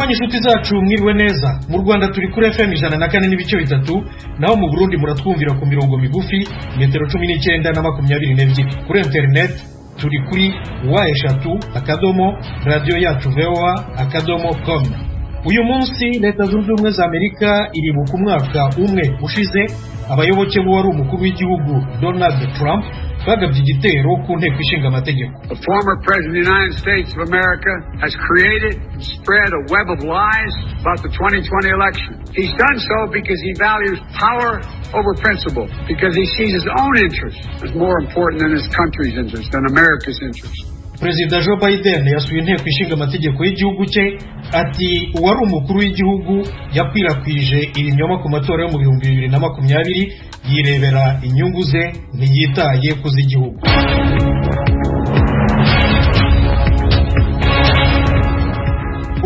Banywanyi, inshuti zacu, mwiriwe neza. Mu Rwanda turi kuri FM 104.3, naho mu Burundi muratwumvira ku mirongo migufi, metero 19 na 22. Kuri interineti turi kuri www.radiyoyacuvoa.com. Uyu munsi Leta Zunze Ubumwe za Amerika iribuka umwaka umwe ushize abayoboke b'uwari umukuru w'igihugu Donald Trump bagabye igitero ku Nteko Ishinga Amategeko. The former president of the United States of America has created and spread a web of lies about the 2020 election. He's done so because he values power over principle, because he sees his own interests as more important than his country's interests, than America's interests. Perezida Joe Biden yasuye Inteko Ishinga Amategeko y'igihugu cye, ati uwari umukuru w'igihugu yakwirakwije ibinyoma ku matora yo mu 2020, yirebera inyungu ze, ntiyitaye ku z'igihugu.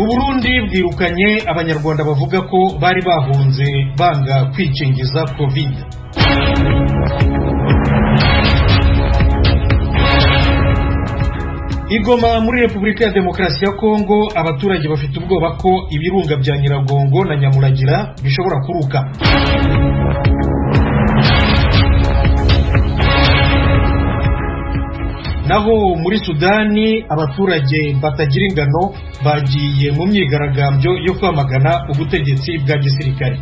Uburundi bwirukanye Abanyarwanda bavuga ko bari bahunze banga kwikingiza Covid. Igoma muri Repubulika ya Demokarasi ya Kongo, abaturage bafite ubwoba ko ibirunga bya Nyiragongo na Nyamuragira bishobora kuruka. Naho muri Sudani, abaturage batagira ingano bagiye mu myigaragambyo yo kwamagana ubutegetsi bwa gisirikare.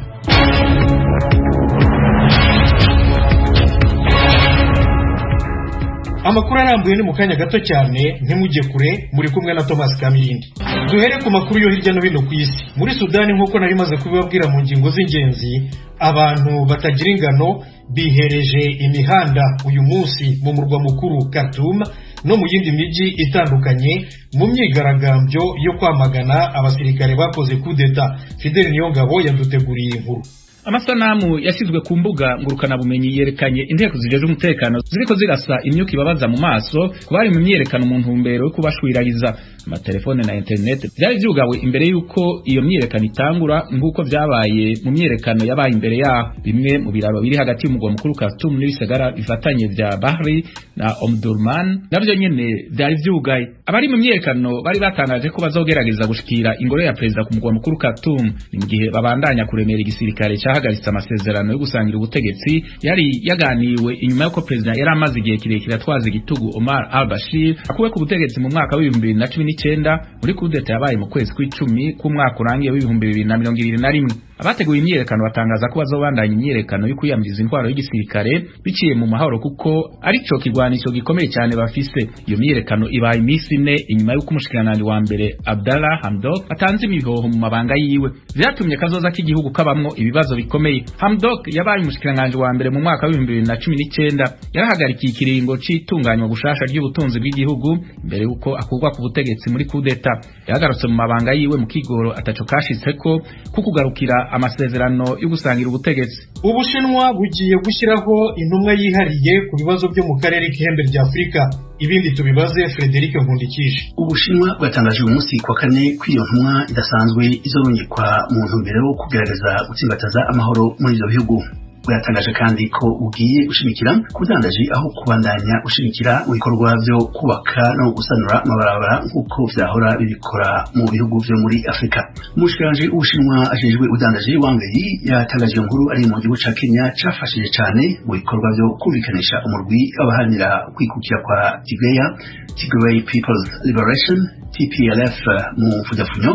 Amakuru arambuye ni mu kanya gato cyane, ntimujye kure, muri kumwe na Thomas Kamirindi. Duhere ku makuru yo hirya no hino ku isi. Muri Sudani, nk'uko nari maze kubibabwira mu ngingo z'ingenzi, abantu batagira ingano bihereje imihanda uyu munsi mu murwa mukuru Khartoum no mu yindi mijyi itandukanye mu myigaragambyo yo kwamagana abasirikare bakoze kudeta. Fidel Niyongabo yaduteguriye inkuru. Amasanamu yashyizwe ku mbuga ngurukanabumenyi yerekanye inteko zijejwe umutekano ziriko zirasa imyuka ibabaza mu maso ku bari mu myiyerekano mu ntumbero yo kubashwiragiza. Amatelefone na internet vyari vyugawe imbere y'uko iyo myiyerekano itangura, nk'uko vyabaye mu myiyerekano yabaye imbere yaho. Bimwe mu biraro biri hagati y'umugwa mukuru Khartoum n'ibisagara bifatanye vya Bahri na Omdurman navyo nyene vyari vyugaye. Abari mu myiyerekano bari batangaje ko bazogerageza gushikira ingoro ya perezida ku mugwa mukuru Khartoum, ni mu gihe babandanya kuremera igisirikare cahagaritse amasezerano yo gusangira ubutegetsi yari yaganiwe inyuma y'uko perezida yari amaze igihe kirekire atwaza igitugu Omar al-Bashir akuwe ku butegetsi mu mwaka w'2019 muri kudeta yabaye mu kwezi kw'icumi k'umwaka urangiye w'2021. Abateguye imyiyerekano batangaza ko bazobandanya imyiyerekano yo kwiyamiriza intwaro y'igisirikare biciye mu mahoro, kuko arico kigwanisho gikomeye cyane bafise. Iyo myiyerekano ibaye iminsi 4 inyuma y'uko umushikiranganji wa mbere Abdallah Hamdok atanze imihoho mu mabanga yiwe, vyatumye kazoza k'igihugu kabamwo ibibazo bikomeye. Hamdok yabaye umushikiranganji wa mbere mu mwaka w'2019, yarahagarikiye ikiringo c'itunganywa gushasha ry'ubutunzi bw'igihugu imbere y'uko akurwa ku butegetsi muri kudeta. Yagarutse mu mabanga yiwe mu kigoro ataco kashitseko kukugarukira amasezerano yo gusangira ubutegetsi. Ubushinwa bugiye gushyiraho intumwa yihariye ku bibazo byo mu karere k'ihembe rya Afurika. Ibindi tubibaze Frederic Nkundikije. Ubushinwa bwatangaje uyu munsi kwa kane ko iyo ntumwa idasanzwe izorungikwa mu ntumbero yo kugerageza gutsimbataza amahoro muri ivyo bihugu. Bwatangaje kandi ko bugiye gushimikira ku budandaji aho kubandanya gushimikira mu bikorwa vyo kubaka no gusanura amabarabara nk'uko vyahora bibikora mu bihugu vyo muri Afurika. Umushikiranganji w'Ubushinwa ajejwe ubudandaji Wang Yi yatangaje iyo nkuru ari mu gihugu ca Kenya cafashije cane mu bikorwa vyo kumvikanisha umurwi w'abaharanira kwikukira kwa Tigray, Tigray People's Liberation TPLF mu mfunyapfunyo,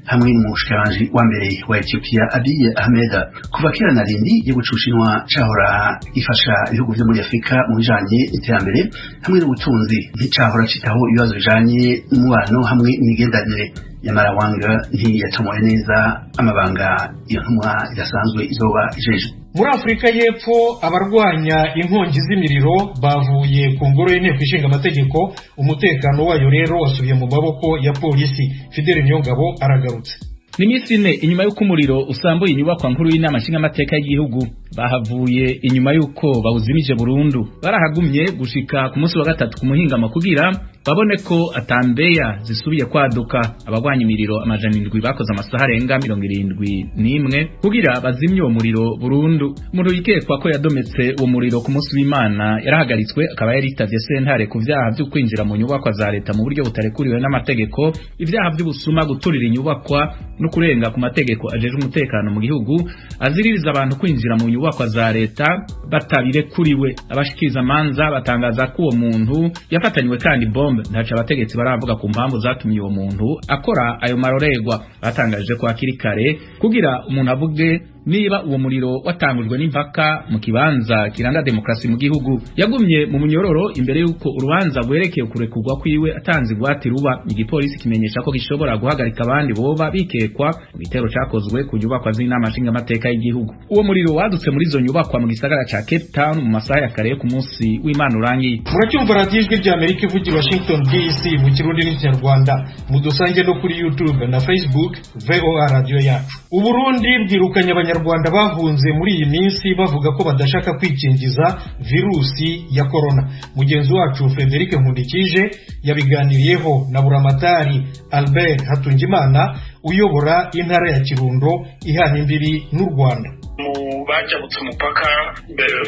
hamwe n'umushikiranganji wa mbere wa Ethiopia Abiy Ahmed. Kuva kera na rindi, igihugu c'Ubushinwa cahora gifasha ibihugu vyo muri Afurika mu bijanye n'iterambere hamwe n'ubutunzi, nticahora citaho ibibazo bijanye n'umubano hamwe n'imigenderanire. Nyamara Wang ntiyatomoye neza amabanga iyo ntumwa idasanzwe izoba ijejwe. Muri Afurika y'Epfo, abarwanya inkongi z'imiriro bavuye ku ngoro y'Inteko Ishinga Amategeko, umutekano wayo rero wasubiye mu maboko ya polisi. Fidel Niyongabo aragarutse. Ni iminsi 4 inyuma y'uko umuriro usambuye inyubakwa nkuru y'Inama Nshingamateka y'igihugu. Bahavuye inyuma y'uko bawuzimije burundu. Barahagumye gushika ku munsi wa gatatu ku muhingamo kugira babone ko atambeya zisubiye kwaduka. Abagwanya imiriro 700 bakoze amasaha arenga 71 kugira bazimye uwo muriro burundu. Umuntu yikekwa ko yadometse uwo muriro ku munsi w'Imana yarahagaritswe, akaba yaritavye sentare ku vyaha vyo kwinjira mu nyubakwa za leta mu buryo butarekuriwe n'amategeko, ivyaha vy'ubusuma, guturira inyubakwa no kurenga ku mategeko ajejwe umutekano mu gihugu aziririza abantu kwinjira mu nyubakwa za leta batabirekuriwe. Abashikiriza amanza batangaza ko uwo muntu yafatanywe kandi bombe. Ntaco abategetsi baravuga ku mpamvu zatumye uwo muntu akora ayo maroregwa. Batangaje ko hakiri kare kugira umuntu avuge niba uwo muriro watangujwe n'impaka mu kibanza kiranga demokrasi mu gihugu. Yagumye mu munyororo imbere y'uko urubanza rwerekeye kurekurwa kwiwe atanze ingwate ruba. Igipolisi kimenyesha ko gishobora guhagarika abandi boba bikekwa mu gitero cakozwe ku nyubakwa z'inama nshingamateka y'igihugu. Uwo muriro wadutse muri izo nyubakwa mu gisagara ca Cape Town mu masaha ya kare yo ku munsi w'Imana urangiye. Muracyumva radiyo Ijwi rya Amerika ivugira Washington DC mu Kirundi n'Ikinyarwanda. Mudusange no kuri YouTube na Facebook, VOA Radiyo Yacu. Uburundi bwirukanye Abanyarwanda bahunze muri iyi minsi bavuga ko badashaka kwikingiza virusi ya corona. Mugenzi wacu Frederic Nkundikije yabiganiriyeho na Buramatari Albert Hatungimana uyobora intara ya Kirundo ihana imbibi n'u Rwanda. Mu bajabutse umupaka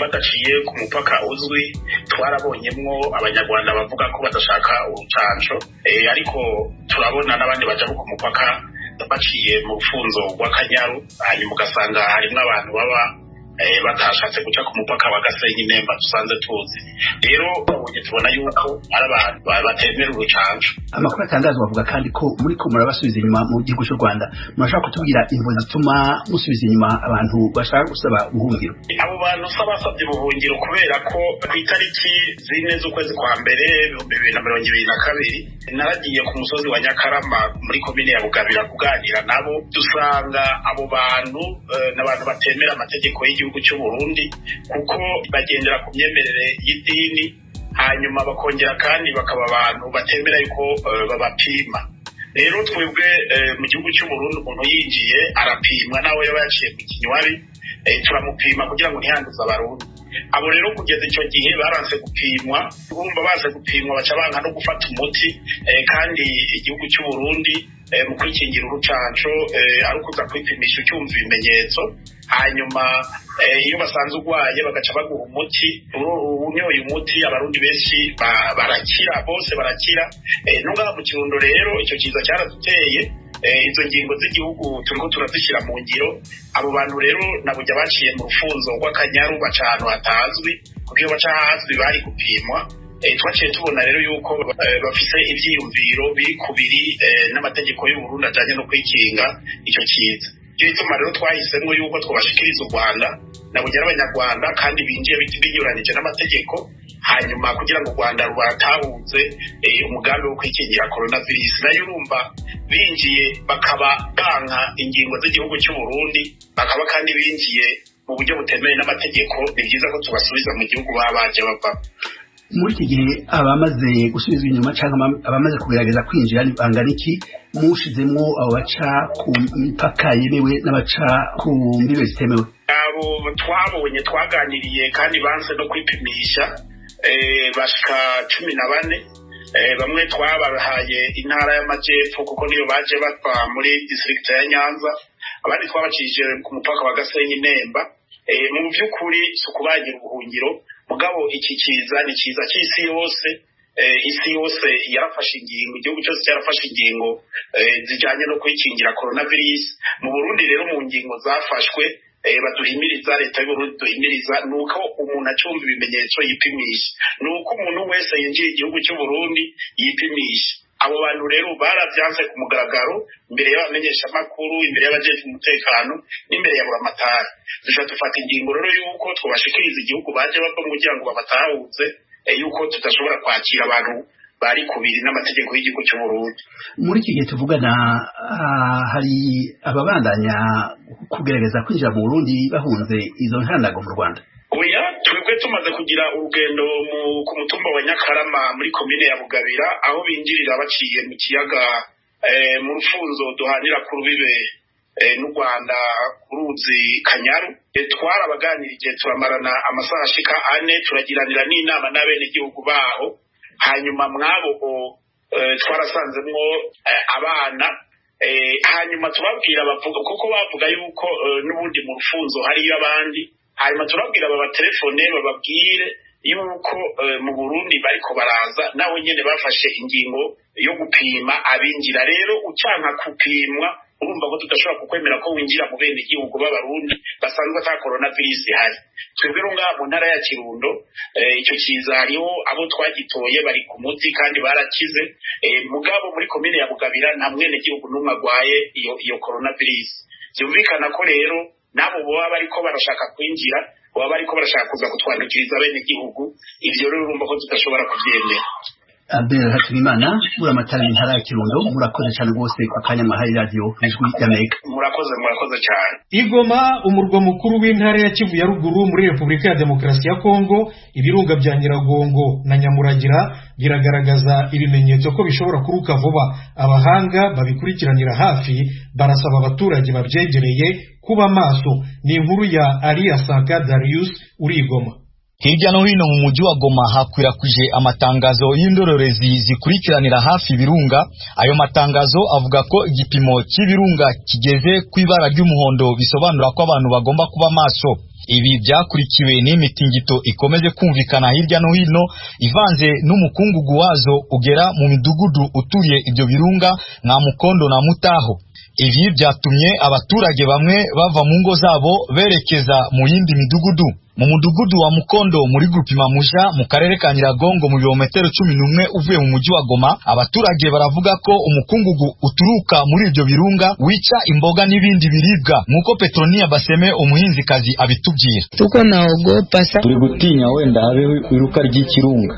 badaciye ku mupaka uzwi, twarabonyemwo Abanyarwanda bavuga ko badashaka urucanco, ariko turabona n'abandi bajabuka umupaka baciye mu rufunzo rw'Akanyaru, hanyuma ugasanga harimwo abantu baba batashatse guca ku mupaka bagasenya inemba dusanze tuzi. Rero babonye tubona yuko ari abantu batemera urucanco. Amakuru atangazwa avuga kandi ko muri ko murabasubiza inyuma mu gihugu cy'u Rwanda. Murashaka kutubwira imvo zituma musubiza inyuma abantu bashaka gusaba ubuhungiro? Abo bantu se basabye ubuhungiro kubera ko ku itariki 4 z'ukwezi kwa mbere 2022 naragiye ku musozi wa Nyakarama muri komine ya Bugabira kuganira nabo, dusanga abo bantu n'abantu batemera amategeko y'igihugu cy'u Burundi, kuko bagendera ku myemerere y'idini, hanyuma bakongera kandi bakaba abantu batemera yuko babapima. Rero twebwe mu gihugu cy'u Burundi umuntu yinjiye arapimwa, nawe yaba yaciye ku kinywabi turamupima kugira ngo ntiyanduze Abarundi. Abo rero kugeza icyo gihe baranse gupimwa, urumva baze gupimwa baca banka no gufata umuti, kandi igihugu cy'u Burundi mu kwikingira urucanco ari ukuza kwipimisha ucyumva ibimenyetso, hanyuma iyo basanze urwaye bagaca baguha umuti. Unyoye umuti Abarundi benshi barakira, bose barakira. No ngaha mu Kirundo rero icyo kiza cyaraduteye, izo ngingo z'igihugu turiko turazishyira mu ngiro. Abo bantu rero nabujya baciye mu rufunzo rw'Akanyaru baca ahantu hatazwi, kuko iyo baca ahazwi bari gupimwa. Twaciye tubona rero yuko bafise ivyiyumviro biri kubiri n'amategeko y'u Burundi ajanye no kwikinga ico kiza. Icyo gituma rero twahisemwo yuko twobashikiriza u Rwanda, nabugera Abanyarwanda kandi binjiye binyuranije n'amategeko, hanyuma kugira ngo u Rwanda rubatahuze umugambi wo kwikingira coronavirus. Nayo urumva binjiye bakaba banka ingingo z'igihugu cy'u Burundi, bakaba kandi binjiye mu buryo butemewe n'amategeko, ni byiza ko tubasubiza mu gihugu baba baje bava. Muri iki gihe abamaze gusubizwa inyuma cyangwa abamaze kugerageza kwinjira bangana iki, mushizemwo abo baca ku mipaka yemewe n'abaca ku mbibe zitemewe? Abo twabonye twaganiriye kandi banse no kwipimisha bashika 14. Bamwe twabahaye intara y'amajyepfo kuko niyo baje bava muri district ya Nyanza, abandi twabacishije ku mupaka wa Gasenyi Nemba. Mu by'ukuri si ukubagira ubuhungiro, mugabo iki kiza ni kiza cy'isi yose. Isi yose yarafashe ingingo, igihugu cyose cyarafashe ingingo zijyanye no kwikingira coronavirus. Mu Burundi rero mu ngingo zafashwe baduhimiriza, leta y'u Burundi duhimiriza, nuko umuntu acyumva ibimenyetso yipimisha, nuko umuntu wese yinjiye igihugu cy'u Burundi yipimisha. Abo bantu rero barabyanze ku mugaragaro imbere y'abamenyeshamakuru, imbere y'abajejwe umutekano n'imbere ya buramatari. Dushobora dufata ingingo rero yuko twobashikiriza igihugu baje bava kugira ngo babatahuze yuko tudashobora kwakira abantu bari kubiri n'amategeko y'igihugu cy'u Burundi. Muri iki gihe tuvugana hari ababandanya kugerageza kwinjira mu Burundi bahunze izo ntandago mu Rwanda? Oya, twebwe tumaze kugira urugendo ku mutumba wa Nyakarama muri komine ya Bugabira, aho binjirira baciye mu kiyaga mu rufunzo duhanira ku rubibe n'u Rwanda ku ruzi Kanyaru. Twarabaganirije turamarana amasaha ashika 4, turagiranira n'inama n'abenegihugu baho. Hanyuma mwabo twarasanzemwo abana, hanyuma tubabwira bavuga kuko bavuga yuko n'ubundi mu rufunzo hariyo abandi. Hanyuma turabwira babatelefone bababwire yuko mu Burundi bariko baraza, naho nyene bafashe ingingo yo gupima abinjira. Rero ucanka kupimwa, urumva ko tudashobora kukwemera ko winjira mu bene igihugu b'Abarundi basanzwe ata coronavirus ihari. Twebwe rero ngaha mu ntara ya Kirundo, icyo kiza hariho abo twagitoye bari ku muti kandi barakize. Mugabo muri komine ya Bugabira nta mwene gihugu n'umwe agwaye iyo coronavirus. Byumvikana ko rero nabo boba bariko barashaka kwinjira, baba bariko barashaka kuza kutwandukiriza bene gihugu. Ivyo rero urumva ko tudashobora kuvyemera. Abel Hakimimana, buramatari intara ya Kirundo, murakoze cyane rwose ku kanya mwahaye radiyo Ijwi ry'Amerika. Murakoze, murakoze cyane. Igoma, umurwa mukuru w'intara ya Kivu ya Ruguru muri Repubulika ya Demokarasi ya Kongo, ibirunga bya Nyiragongo na Nyamuragira biragaragaza ibimenyetso ko bishobora kuruka vuba. Abahanga babikurikiranira hafi barasaba abaturage babyegereye kuba maso. Ni inkuru ya Alia Sanka Darius uri Igoma. Hirya no hino mu mujyi wa Goma hakwirakwije amatangazo y'indorerezi zikurikiranira hafi ibirunga. Ayo matangazo avuga ko igipimo cy'ibirunga kigeze ku ibara ry'umuhondo, bisobanura ko abantu bagomba kuba maso. Ibi byakurikiwe n'imitingito ikomeje kumvikana hirya no hino, ivanze n'umukungugu wazo ugera mu midugudu uturiye ibyo birunga nka Mukondo na Mutaho. Ibi byatumye abaturage bamwe bava mu ngo zabo berekeza mu yindi midugudu. Mu mudugudu wa Mukondo muri Grupima Muja mu karere ka Nyiragongo, mu birometero 11 uvuye mu mujyi wa Goma, abaturage baravuga ko umukungugu uturuka muri ibyo birunga wica imboga n'ibindi biribwa, nk'uko Petronia Baseme, umuhinzikazi, abitubwira. Tuko naogopa sa. Turi gutinya wenda habeho iruka ry'ikirunga,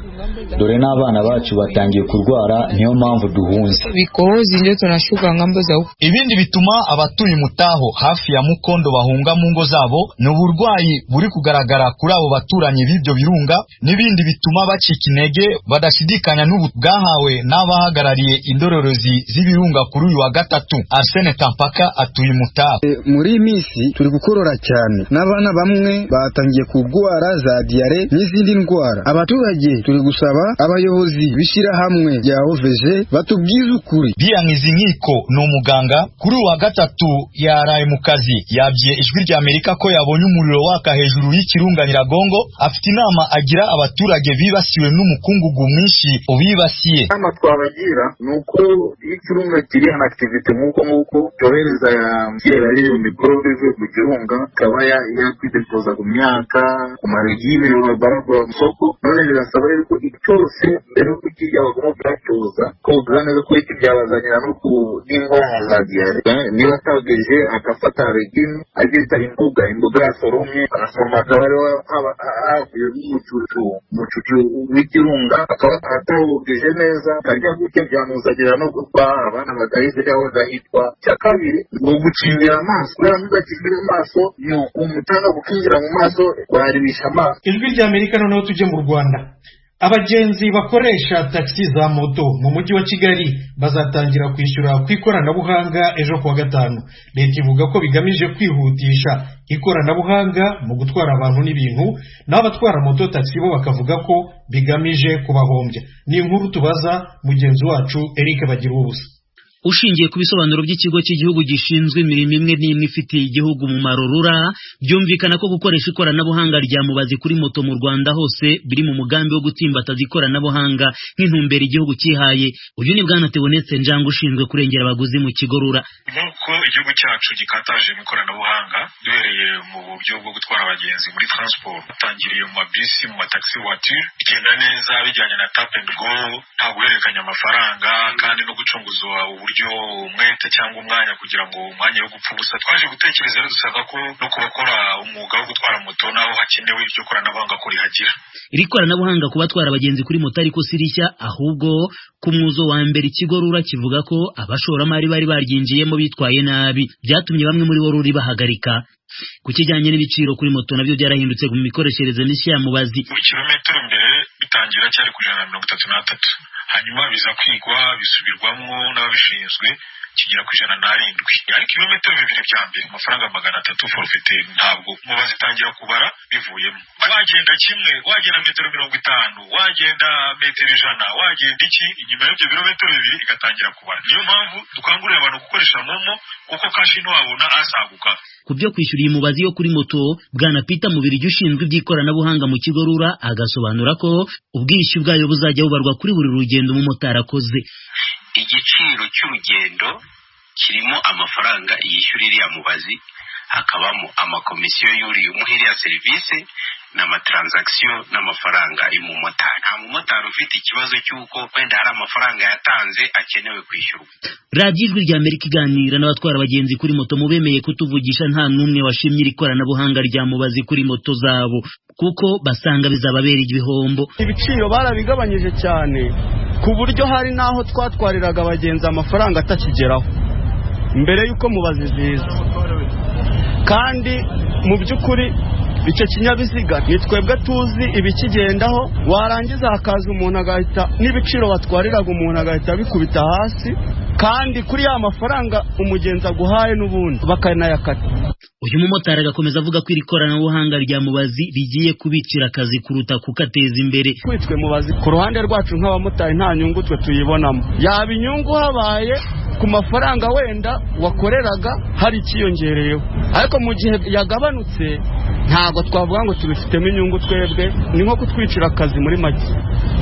dore n'abana bacu batangiye kurwara, niyo mpamvu duhunze. Vikohozi ndio tunashuka ngambo za huko. Ibindi bituma abatuye Mutaho hafi ya Mukondo bahunga mu ngo zabo ni uburwayi buri kugaragara kuri abo baturanyi b'ibyo birunga, n'ibindi bituma bacika intege badashidikanya n'ubu bwahawe n'abahagarariye indorerezi z'ibirunga kuri uyu wa gatatu. Arsene Tampaka atuye Mutaho. Muri iyi minsi turi gukorora cyane, n'abana bamwe batangiye kurwara za diyare n'izindi ndwara. Abaturage turi gusaba abayobozi b'ishyirahamwe rya OVG batubwize ukuri. Biyankiza Inkiko ni umuganga. Kuri uyu wa gatatu yaraye mu kazi, yabwiye Ijwi rya Amerika ko yabonye umuriro waka hejuru y'ikirunga Nyiragongo. Afite inama agira abaturage bibasiwe n'umukungugu mwinshi ubibasiye. Inama twabagira ni uko iyo ikirunga kiri en activité nk'uko nguko cyohereza ya mikorobe ivuye ku kirunga, ikaba yakwidepoza ku myaka, ku ma légumes baragura mu isoko. None birasaba yuko cyose mbere yo kukirya bagomba kuyacyoza, koga neza, ko iki byabazanira no ku n'indwara za diyare. Niba atageje agafata légume, agita imboga, imboga yasoromye agasoroma, akaba ariho haba havuye umucucu, umucucu w'ikirunga, akaba atawogeje neza akarya gutya, byamuzanira no gupfa, abana bagahita cyangwa bagahitwa. Icya kabiri ni ugukingira amaso, kubera ntugakingira amaso ni umutanga gukingira mu maso waribisha amaso. Ijwi rya Amerika. Noneho tujye mu Rwanda. Abagenzi bakoresha taxi za moto mu mujyi wa Kigali bazatangira kwishyura ku ikoranabuhanga ejo kuwa gatanu. Leta ivuga ko bigamije kwihutisha ikoranabuhanga mu gutwara abantu n'ibintu, naho abatwara moto taxi bo bakavuga ko bigamije kubahombya. Ni inkuru tubaza mugenzi wacu Eric Bagiruwubusa. Ushingiye ku bisobanuro by'ikigo cy'igihugu gishinzwe imirimo imwe n'imwe ifitiye igihugu umumaro, RURA, byumvikana ko gukoresha ikoranabuhanga rya mubazi kuri moto mu Rwanda hose biri mu mugambi wo gutsimbataza ikoranabuhanga nk'intumbero igihugu cyihaye. Uyu ni Bwana Tebonetse Njanga, ushinzwe kurengera abaguzi mu kigo RURA. Nk'uko igihugu cyacu gikataje mu ikoranabuhanga, duhereye mu buryo bwo gutwara abagenzi muri transport, batangiriye mu mabisi, mu mataxi voiture, bigenda neza bijyanye na tap and go, nta guhererekanya amafaranga kandi no gucunguza uburyo umwete cyangwa umwanya kugira ngo umwanya wo gupfa ubusa. Twaje gutekereza rero dusanga ko no ku bakora umwuga wo gutwara moto naho hakenewe iryo koranabuhanga ko rihagira. Iri koranabuhanga ku batwara abagenzi kuri moto ariko si rishya, ahubwo ku mwuzo wa mbere ikigo RURA kivuga ko abashoramari bari baryinjiyemo bitwaye nabi, byatumye bamwe muri bo RURA bahagarika. Ku kijyanye n'ibiciro kuri moto, nabyo byarahindutse mu mikoreshereze mishya ya mubazi. Mu kilometero mbere bitangira cyari ku 133, hanyuma biza kwigwa, bisubirwamo n'ababishinzwe. kigera ku 107, ariko ibirometero 2 bya mbere amafaranga 300 forfaitaire, ntabwo mubazi itangira kubara bivuyemo. Wagenda kimwe, wagenda metero 50, wagenda metero 100, wagenda iki, inyuma y'ibyo birometero 2 igatangira kubara. Niyo mpamvu dukangurira abantu gukoresha momo, kuko kashi ntiwabona asaguka. Ku byo kwishyura iyi mubazi yo kuri moto, Bwana Peter Mubirigi ushinzwe iby'ikoranabuhanga mu kigo RURA agasobanura ko ubwishyu bwayo buzajya bubarwa kuri buri rugendo umumotari akoze. Igiciro cy'urugendo kirimo amafaranga yishyura iriya mubazi, hakabamo amakomisiyo yuriye umuha iriya serivisi n'amatransaction n'amafaranga y'umumotari. Nta mumotari ufite ikibazo cy'uko wenda hari amafaranga yatanze akenewe kwishyurwa. Radiyo Ijwi rya Amerika iganira n'abatwara abagenzi kuri moto mu bemeye kutuvugisha, nta n'umwe washimye iri koranabuhanga rya mubazi kuri moto zabo, kuko basanga bizababera ibihombo. Ibiciro barabigabanyije cyane ku buryo hari n'aho twatwariraga abagenzi amafaranga atakigeraho mbere y'uko mubazi ziza. Kandi mu by'ukuri icyo kinyabiziga ni twebwe tuzi ibikigendaho, warangiza hakaza umuntu agahita n'ibiciro batwariraga umuntu agahita bikubita hasi, kandi kuri ya mafaranga umugenzi aguhaye n'ubundi bakanayakata. Uyu mumotari agakomeza avuga ko iri koranabuhanga rya mubazi rigiye kubicira akazi kuruta kukateza imbere. Kwitwe mubazi ku ruhande rwacu nk'abamotari nta nyungu twe tuyibonamo, yaba inyungu habaye ku mafaranga wenda wakoreraga hari ikiyongereyeho, ariko mu gihe yagabanutse ntabwo twavuga ngo tubifitemo inyungu twebwe, ni nko kutwicira akazi muri make.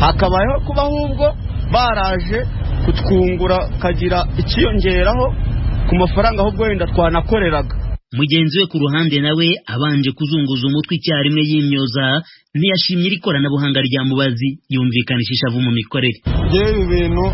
Hakabayeho kuba ahubwo baraje kutwungura kagira ikiyongeraho ku mafaranga ahubwo wenda twanakoreraga. Mugenzi we ku ruhande nawe abanje kuzunguza umutwe icyarimwe yimyoza, ntiyashimye iri koranabuhanga rya mubazi, yumvikanisha ishavu mu mikorere. Yewe ibintu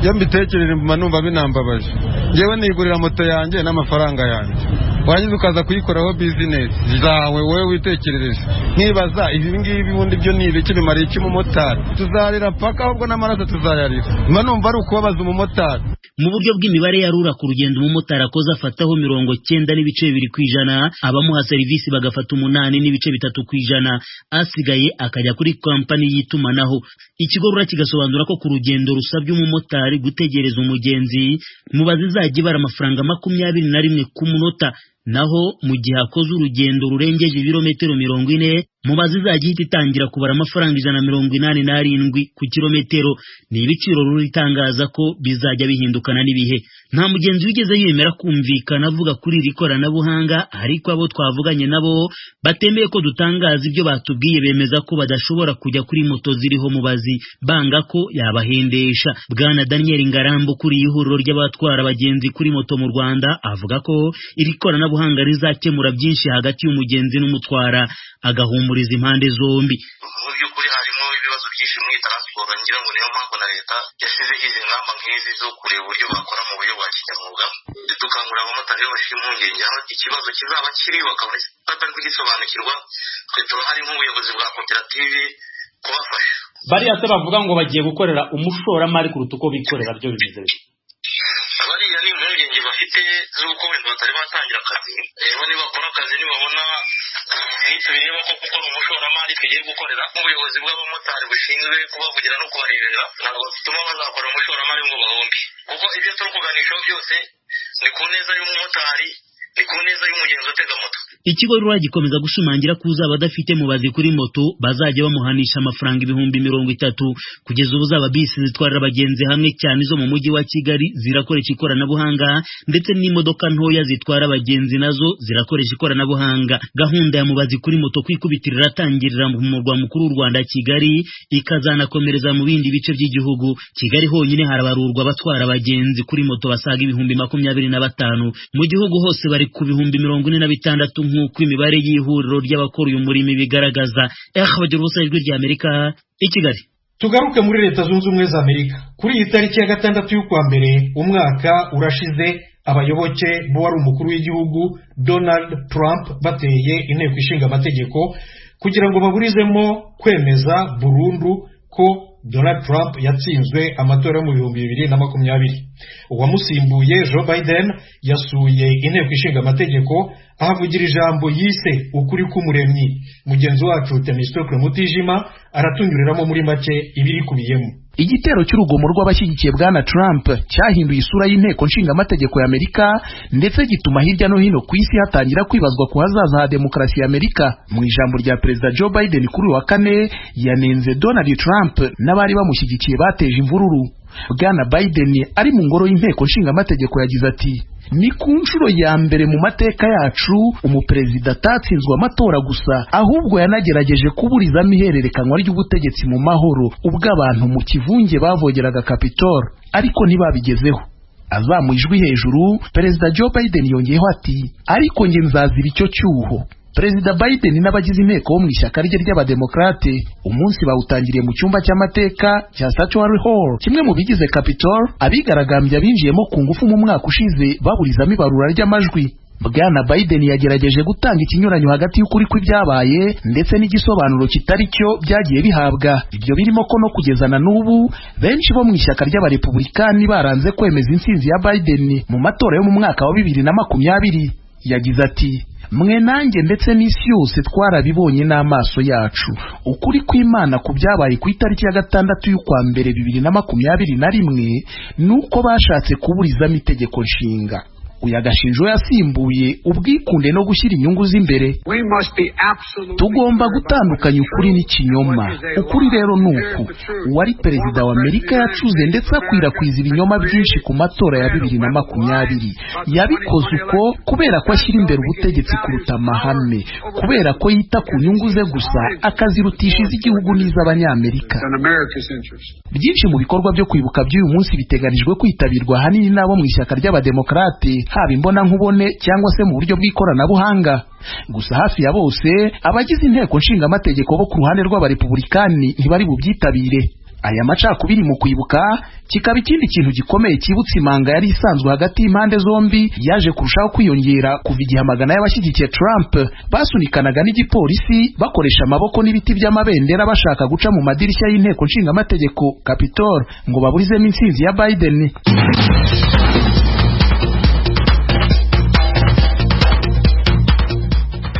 iyo mbitekereje mba numva binambabaje. Yewe nigurira moto yanjye n'amafaranga yanjye, warangiza ukaza kuyikoraho bizinesi zawe wowe witekerereje. Nkibaza ibi ngibi ubundi byo ni ibiki, bimara iki umumotari? Tuzarira paka ahubwo n'amaraso tuzayarira. Mba numva ari ukubabaza umumotari. Mu buryo bw'imibare ya RURA ku rugendo umumotari akoze afataho 90.2%, abamuha serivisi bagafata 8.3%, asigaye akajya kuri kampani y'itumanaho. Ikigo RURA kigasobanura ko ku rugendo rusabye umumotari gutegereza umugenzi, mubazi izajya ibara amafaranga 21 ku munota, naho mu gihe akoze urugendo rurengeje ibirometero 40, mubazi izajya ihita itangira kubara amafaranga 187 ku kilometero. Ni ibiciro RURA itangaza ko bizajya bihindukana n'ibihe. Nta mugenzi wigeze yemera kumvikana avuga kuri iri koranabuhanga, ariko abo twavuganye nabo batemeye ko dutangaza ibyo batubwiye, bemeza ko badashobora kujya kuri moto ziriho mubazi, banga ko yabahendesha. Bwana Daniel Ngarambo kuri ihuriro ry'abatwara abagenzi kuri moto mu Rwanda avuga ko iri koranabuhanga rizakemura byinshi hagati y'umugenzi n'umutwara, agahumuriza impande zombi. Mu by'ukuri harimo ibibazo byinshi muri transport, ngira ngo niyo mpamvu na leta yashyizeho izi ngamba nk'izi zo kureba uburyo bakora mu buryo bwa kinyamwuga. Dukangurira abamotari bafite impungenge aho ikibazo kizaba kiri bakaba batari kugisobanukirwa, twe turahari nk'ubuyobozi bwa koperative kubafasha. Bariya se bavuga ngo bagiye gukorera umushoramari kuruta uko bikorera, byo bimeze bite? Bariya ni impungenge bafite z'uko wenda batari batangira akazi, rero nibakora akazi nibabona nitubireba ko gukora umushoramari tugiye gukorera nk'ubuyobozi bw'abamotari bushinzwe kubavugira no kubareberera, ntabwo bituma bazakora umushoramari ngo bahombe, kuko ibyo turi kuganishaho byose ni ku neza y'umumotari, ni ku neza y'umugenzi utega moto. Ikigo RURA gikomeza gushimangira ko uzaba adafite mubazi kuri moto bazajya bamuhanisha amafaranga 30,000. Kugeza ubu zaba bisi zitwarira abagenzi hamwe cyane izo mu mujyi wa Kigali zirakoresha ikoranabuhanga, ndetse n'imodoka ntoya zitwara abagenzi nazo zirakoresha ikoranabuhanga. Gahunda ya mubazi kuri moto kwikubitira iratangirira mu murwa mukuru w'u Rwanda Kigali, ikazanakomereza mu bindi bice by'igihugu. Kigali honyine harabarurwa abatwara abagenzi kuri moto basaga 25,000, mu gihugu hose bari ku 46,000 nk'uko imibare y'ihuriro ry'abakora uyu murimo ibigaragaza. Bagira ubusa, Ijwi rya Amerika i Kigali. Tugaruke muri Leta Zunze Ubumwe za Amerika. Kuri iyi tariki ya 6 y'ukwa mbere umwaka urashize abayoboke b'uwari umukuru w'igihugu Donald Trump bateye inteko ishinga amategeko kugira ngo baburizemo kwemeza burundu ko Donald Trump yatsinzwe amatora mu 2020. Uwamusimbuye Joe Biden yasuye inteko ishinga amategeko ahavugira ijambo yise ukuri k'umuremyi. Mugenzi wacu Temistokle Mutijima aratunyuriramo muri make ibiri kubiyemo. Igitero cy'urugomo rw'abashyigikiye Bwana Trump cyahinduye isura y'inteko nshingamategeko ya Amerika, ndetse gituma hirya no hino ku isi hatangira kwibazwa ku hazaza ha demokarasi ya Amerika. Mu ijambo rya Perezida Joe Biden kuri uyu wa kane, yanenze Donald Trump n'abari bamushyigikiye bateje imvururu. Bwana Biden ari mu ngoro y'inteko nshingamategeko yagize ati: "Ni ku nshuro ya mbere mu mateka yacu umuperezida atatsinzwe amatora gusa, ahubwo yanagerageje kuburizamo ihererekanwa ry'ubutegetsi mu mahoro ubwo abantu mu kivunge bavogeraga Capitol, ariko ntibabigezeho." Azamuye ijwi hejuru, Perezida Joe Biden yongeyeho ati: "Ariko njye nzazira icyo cyuho." Perezida Biden n'abagize inteko bo mu ishyaka rye ry'Abademokrate umunsi bawutangiriye mu cyumba cy'amateka cya Statuary Hall, kimwe mu bigize Capitol, abigaragambya binjiyemo ku ngufu mu mwaka ushize baburizamo ibarura ry'amajwi. Bwana Biden yagerageje gutanga ikinyuranyo hagati y'ukuri kw'ibyabaye ndetse n'igisobanuro kitari cyo byagiye bihabwa. Ibyo birimo ko no kugeza na n'ubu benshi bo mu ishyaka ry'Abarepublikani baranze kwemeza intsinzi ya Biden mu matora yo mu mwaka wa 2020. Yagize ati: "Mwe nanjye ndetse n'isi yose twarabibonye n'amaso yacu ukuri kw'Imana ku byabaye ku itariki ya 6 y'ukwa mbere 2021, nuko bashatse kuburizamo itegeko nshinga." Uyu agashinjo yasimbuye ubwikunde no gushyira inyungu z'imbere. Tugomba gutandukanya ukuri n'ikinyoma. Ukuri rero ni uku: uwari perezida wa Amerika yacuze ndetse akwirakwiza ibinyoma byinshi ku matora ya 2020. Yabikoze uko kubera ko ashyira imbere ubutegetsi kuruta amahame, kubera ko yita ku nyungu ze gusa akazirutisha iz'igihugu n'iz'Abanyamerika. Byinshi mu bikorwa byo kwibuka by'uyu munsi biteganijwe kwitabirwa ahanini n'abo mu ishyaka ry'Abademokarate, haba imbonankubone cyangwa se mu buryo bw'ikoranabuhanga. Gusa hafi ya bose abagize inteko nshingamategeko bo ku ruhande rw'Abarepublikani ntibari bubyitabire. Aya macakubiri mu kwibuka kikaba ikindi kintu gikomeye cyibutsa imanga yari isanzwe hagati y'impande zombi, yaje kurushaho kwiyongera kuva igihe amagana y'abashyigikiye Trump basunikanaga n'igipolisi bakoresha amaboko n'ibiti by'amabendera bashaka guca mu madirishya y'inteko nshingamategeko Capitol ngo baburizemo intsinzi ya Biden.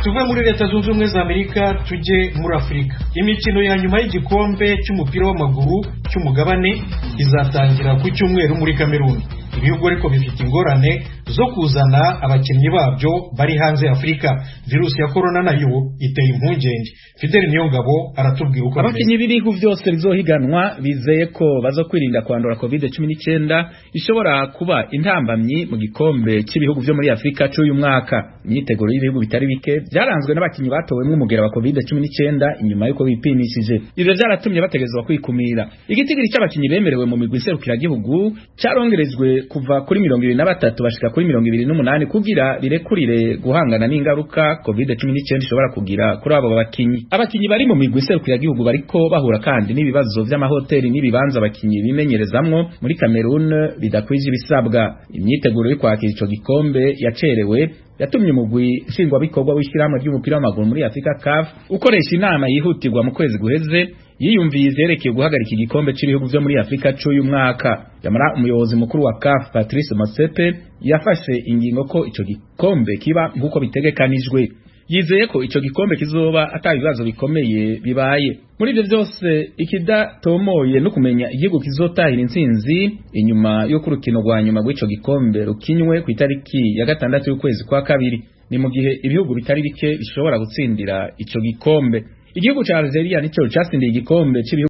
Tuve muri Leta Zunze Ubumwe za Amerika tujye muri Afurika. Imikino ya nyuma y'igikombe cy'umupira w'amaguru cy'umugabane izatangira ku cyumweru muri Kameruni. Ibihugu ariko bifite ingorane zo kuzana abakinnyi babyo bari hanze ya Afurika. Virusi ya corona nayo iteye impungenge. Fidel Niyongabo aratubwira uko abakinnyi b'ibihugu byose bizohiganwa bizeye ko bazokwirinda kwandura COVID-19 ishobora kuba intambamyi mu gikombe cy'ibihugu byo muri Afurika cy'uyu mwaka. Imyiteguro y'ibihugu bitari bike byaranzwe n'abakinnyi batowemwo umugera wa COVID-19 inyuma y'uko bipimishije. Ivyo byaratumye bategezwa kwikumira. Igitigiri cy'abakinnyi bemerewe mu migwi iserukiragihugu carongerejwe kuva kuri 23 bashika kuri 28 kugira birekurire guhangana n'ingaruka COVID-19 ishobora kugira kuri abo bakinyi. Abakinyi bari mu migwi iserukiragihugu bariko bahura kandi n'ibibazo vy'amahoteli n'ibibanza abakinyi bimenyerezamwo muri Cameroon bidakwije ibisabwa. Imyiteguro yo kwakira ico gikombe yacerewe yatumye umugwi nshingwabikorwa w'ishyirahamwe ry'umupira w'amaguru muri Afrika CAF ukoresha inama yihutirwa mu kwezi guheze yiyumviye ivyerekeye guhagarika igikombe cy'ibihugu vyo muri Afrika c'uyu mwaka. Yamara umuyobozi mukuru wa CAF Patrice Motsepe yafashe ingingo ko ico gikombe kiba nk'uko bitegekanijwe. Yizeye ko ico gikombe kizoba ata bibazo bikomeye bibaye. Muri ivyo vyose ikidatomoye no kumenya igihugu kizotahira intsinzi inyuma y'uko urukino rwa nyuma rw'ico gikombe rukinywe ku itariki ya 6 y'ukwezi kwa kabiri. Ni mu gihe ibihugu bitari bike bishobora gutsindira ico gikombe. Igihugu ca Algeria nico catsindiye igikombe cy'ibihugu